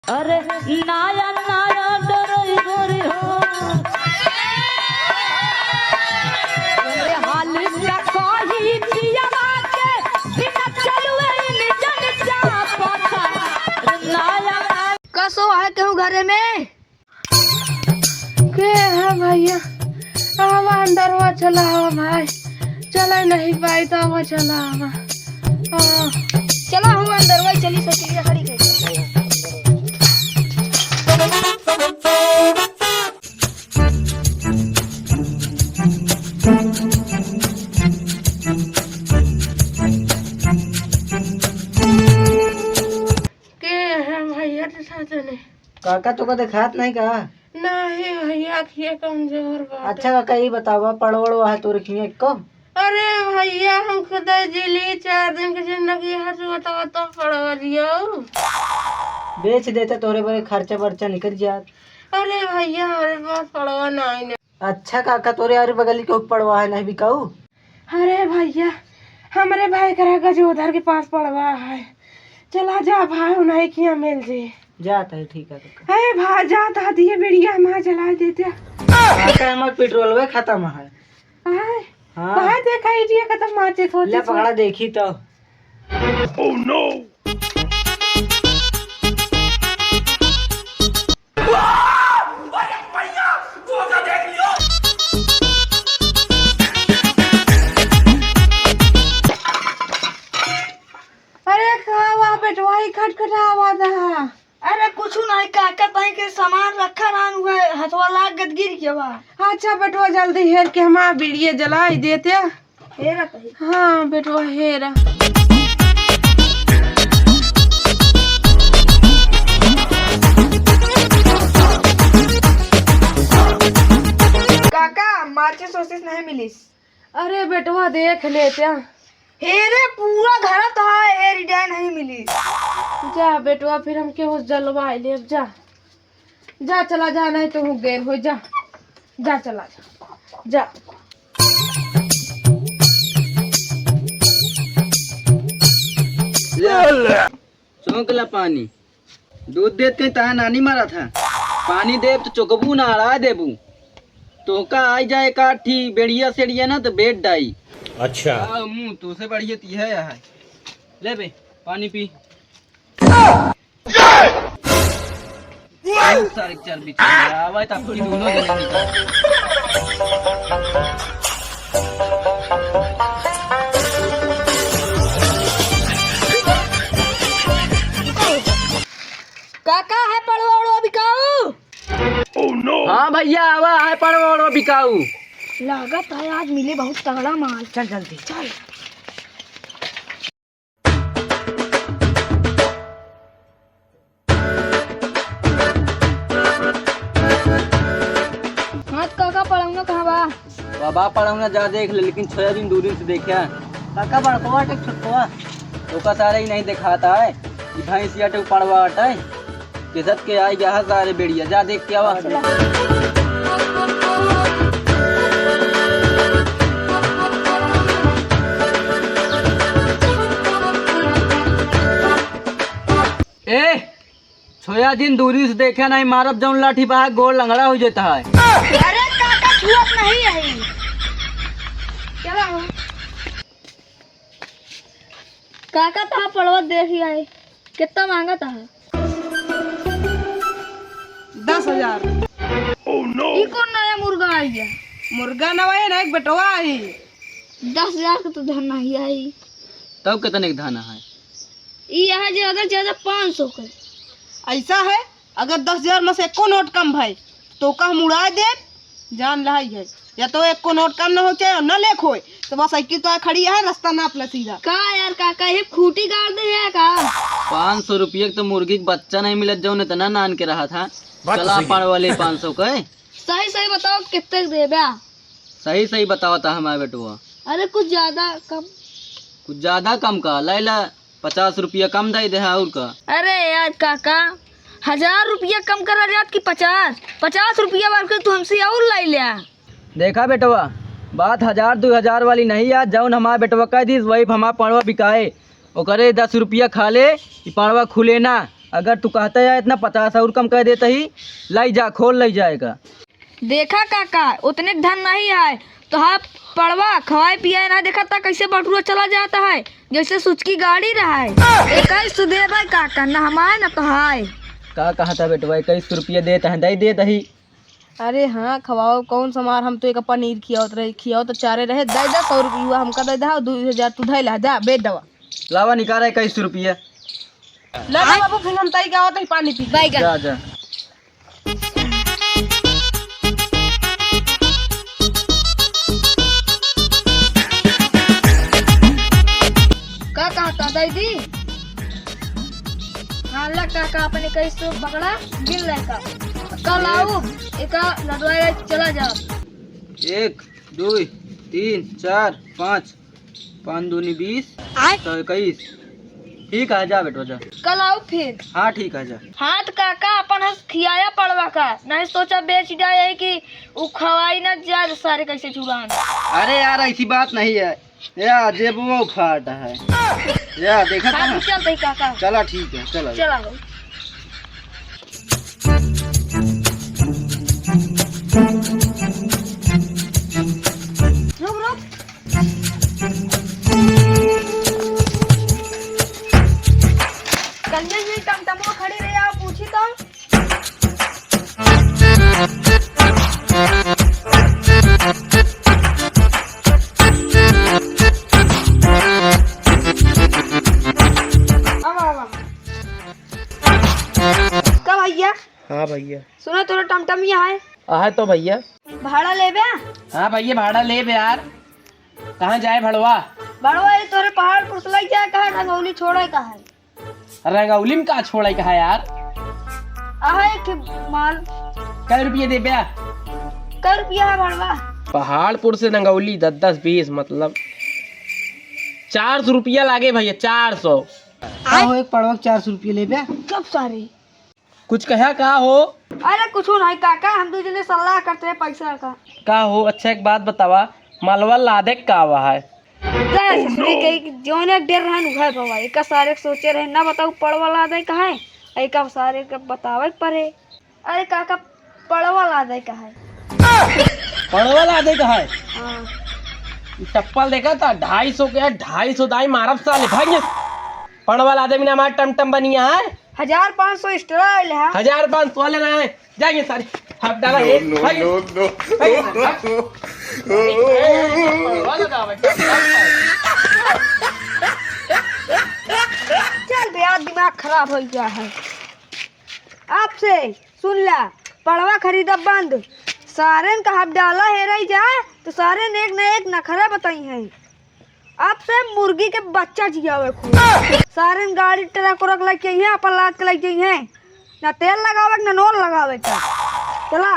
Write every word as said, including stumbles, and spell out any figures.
अरे नया नया ड्राइवर हो। अरे हाल का कही पियवा के, बिना चलुए इंजन चापता। अरे नया नया। कसो है केहू घरे में? के है भैया? आवा अंदरवा चला आवा भाई। चला नहीं पाई तो आवा चला आवा। हाँ। चला हम अंदरवा चली साइकिलिया खड़ी कर। के है भैया के साथ में? काका तोका देखात नहीं का? नहीं भैया, अखिया कमजोर बा। अच्छा काका, ई बतावा, पड़वा वड़वा है तोरे खिया को? अरे भैया, हम खुदे जिली चार दिन के जिंदगी है, तू बतावा तो पड़वा दियो। बेच देते, तोरे बरे खर्चा बर्चा निकल जात। अरे भैया, हमरे पास पड़वा नहीं ने। अच्छा काका, तोरे यार बगली के पड़वा है, नहीं बिकाऊ? अरे भैया, हमरे भाई करा गजोधर के पास पड़वा है। चला जा भाई, उन्हीं के यहाँ मिल जे। जात है, ठीक है काका। अरे भाई, जात है, दिए बीड़िया हमार जला देते। काका, हमार पेट्रोलवे खत्म है। आय, हाँ। भाई देखा, इडिया खत्म माचिस होती ले पकड़ा देखी तो। Oh no! अरे का हुआ बेटवा, ई खटखटावा था? अरे कुछ नहीं काका, तहीं के सामान रखा रहन हुए, हथवा लाग गद गिर गया बा। अच्छा बेटवा, जल्दी हेर के हमार बीड़िया जलाई देते। हेरा तही। हाँ बेटवा, हेरा। काका, माचिस ओचिस नहीं मिलिस? अरे बेटवा, देख लेते। हेरे, पूरा घर तो है, हेरी डाय नहीं मिली। जा बेटवा, फिर हम केहू जलवाई लेब, जा। जा, चला जा, नहीं तो हूँ देर हो, जा। जा, चला जा। जा। ले, चौंक ला पानी। दूध देत कहीं तहा नानी मारा था। पानी देब तो चोकबू ना, अड़ा देबू। तोहका आई जाए एक आठ ठी बेड़िया सेड़िया ना तो बेट डाई। अच्छा। आ, मुँह तो से बढ़िया ती है, है। ले बे, पानी पी। बहुत सारे चर्बी चढ़ गया, आवे तो आपकी दोनों जने निकाल। काका है पड़वा उड़वा बिकाऊ? Oh no! हाँ भैया, आवा है पड़वा उड़वा बिकाऊ। लागत है आज मिले बहुत तगड़ा माल। चल जल्दी। चल। हाँ, तो काका, पड़ौना कहाँ बा? बाबा, पड़ौना जा देख ले, लेकिन छह दिन दो दिन से देखा। काका, बड़कवा अटे छोटकवा? ओका सारे ही नहीं देखाता है। ई भैंसिया अटे, पड़वा अटे। केसत के आई गया है सारे बेड़िया, जा देख के आवा। ए, छोया दिन दूरी से देखे नहीं मारब, जौन लाठी बा गोड़ लंगड़ा हो जाता है। अरे काका, छुअत नहीं है। चला हो। काका, तहा पड़वा देख ही आए, कितना मांगा तहा? दस हजार। ई कौन नया मुर्गा आई है? मुर्गा ना भाई, ना एक बेटवा आई। दस हजार का तो धन नहीं आई। तब कितने के धन है? ई यहाँ ज्यादा से ज्यादा पाँच सौ के। ऐसा है, अगर दस हजार में से एको नोट कम भाई, तो का हम उड़ा देब, जान लहाई है। या तो एको नोट कम न हो चाहे न लेख होए, तो बस साइकिल तो आ खड़ी है, रास्ता नाप ले सीधा। का यार काका, ये खूंटी गाड़ दे है का? पाँच सौ रुपये के तो मुर्गी के बच्चा नहीं मिलत, जौन इतना नान के रहा था। बात तो चला सही है। पाड़ वाले पाँच सौ के। सही सही बताओ, कितने के देबा? सही सही बताओ ता हमारे बेटुआ। अरे कुछ ज्यादा कम। कुछ ज्यादा कम का? लैला पचास रुपया कम दे दे, और का? अरे यार काका, हजार रुपया कम करा जात कि पचास? पचास रुपया बार के तू हमसे और लाई लिया। देखा बेटवा, बात हजार दो हजार वाली नहीं है। जौन हमारा बेटवा कह दीस, वही हमारा पड़वा बिकाए। ओकरे दस रुपया खा ले, ई पड़वा खुले ना। अगर तू कहता है इतना, पचास और कम कर देता ही। लाई जा, खोल लाई जाएगा। देखा काका, उतने क धन नहीं है, तो हाँ पड़वा खवाए पियाए ना, देखा ता कैसे बटुआ चला जाता है, जैसे सुचकी गाड़ी रहा है। इक्कीस सौ देबे काका, ना हमारे ना तोहाय। का कहता बेटवा, इक्कीस सौ रुपया देता है, दे देता ही। अरे हाँ, खवाओ, कौन सा मार, हम तो एक पनीर खियावत रहे, खियाओ तो चारे रहे, दे दे सौ रुपया हमका दे दे, दो हजार तू धैला, जा, बेच दवा। लावा निकाला इक्कीस सौ रुपया। ले ला बाबू, फिर हम तई के आवत ही पानी पी। बैगन। जा, जा। का कहता दीदी? हाँ, ला काका, अपने कई सौ बकरा गिन लेका। कल आओ, एका लदवाए चला जाओ। एक, दुई, तीन, चार, पाँच, पाँच दूनी बीस, आय। तो इक्कीस। ठीक है, जा बेटवा, जा। कल आओ फिर। हाँ, ठीक है, जा। हाँ, तो काका, अपन हंस खियाया पड़वा का, नहीं सोचा बेच जाए कि उ खवाई ना जा, सारे कैसे चुरान। अरे यार, ऐसी बात नहीं है। या जेबो फाट है। या देखा था हम ना? चलते ही काका। चला ठीक है, चला। चला हो। रुक, रुक। कन्या ये टमटमवा खड़ी रही, आप पूछी तो। आवा, आवा। का भैया? हाँ भैया। सुनो, तोरा टमटम यहाँ है। आहे तो भैया। भाड़ा लेबे? हाँ भैया, भाड़ा लेबे यार। कहाँ जाए भड़वा? भड़वा ये तोरे पहाड़पुर से लग जाए, कहाँ रंगौली छोड़े का है? रंगौली में का छोड़े का है यार? आहे के माल। कै रुपये देबे? कै रुपया है भड़वा? पहाड़पुर से रंगौली दस दस बीस, मतलब चार सौ रुपया लागे भैया, चार सौ। का हो, एक पड़वा के चार सौ रुपया लेबे? चुप सारे। कुछ कहा का हो? अरे कुछ नहीं काका, हम दू जने सलाह करते हैं पैसा का। का हो, अच्छा एक बात बतावा, मलवा लादे का आवा है? का ससुरी के जौन एक डेढ़ रहन उहे बाबा, एका सारे के सोचे रहे ना बताऊ पड़वा लादे का है, एका सारे के बतावे के पड़े। अरे काका, पड़वा लादे का है। पड़वा लादे का है? हाँ। ई चप्पल देखा था, ढाई सौ के, ढाई सौ दाई मारब साले, भाग ये। पड़वा लादे बिना हमार टमटम बनिया है। हजार पाँच सौ extra आइल है। हजार पाँच सौ वाले ना है, जाएंगे सारे। हाथ डाला, ए, no, भाग। No, no। भाग, भाग। पड़वा लादा भाई। चल बे, आज दिमाग खराब हो गया है। आपसे सुन ला, पड़वा खरीदब बंद। सारेन का हब डाला हेराई जाए, तो सारेन एक न एक नखरा बताई हैं। अब से मुर्गी के बच्चा जियावे खूब। सारेन गाड़ी ट्रक उरक लग जाई हैं, अपन लाद के लग जाई हैं। ना तेल लगावे के, ना नोल लगावे के। चला।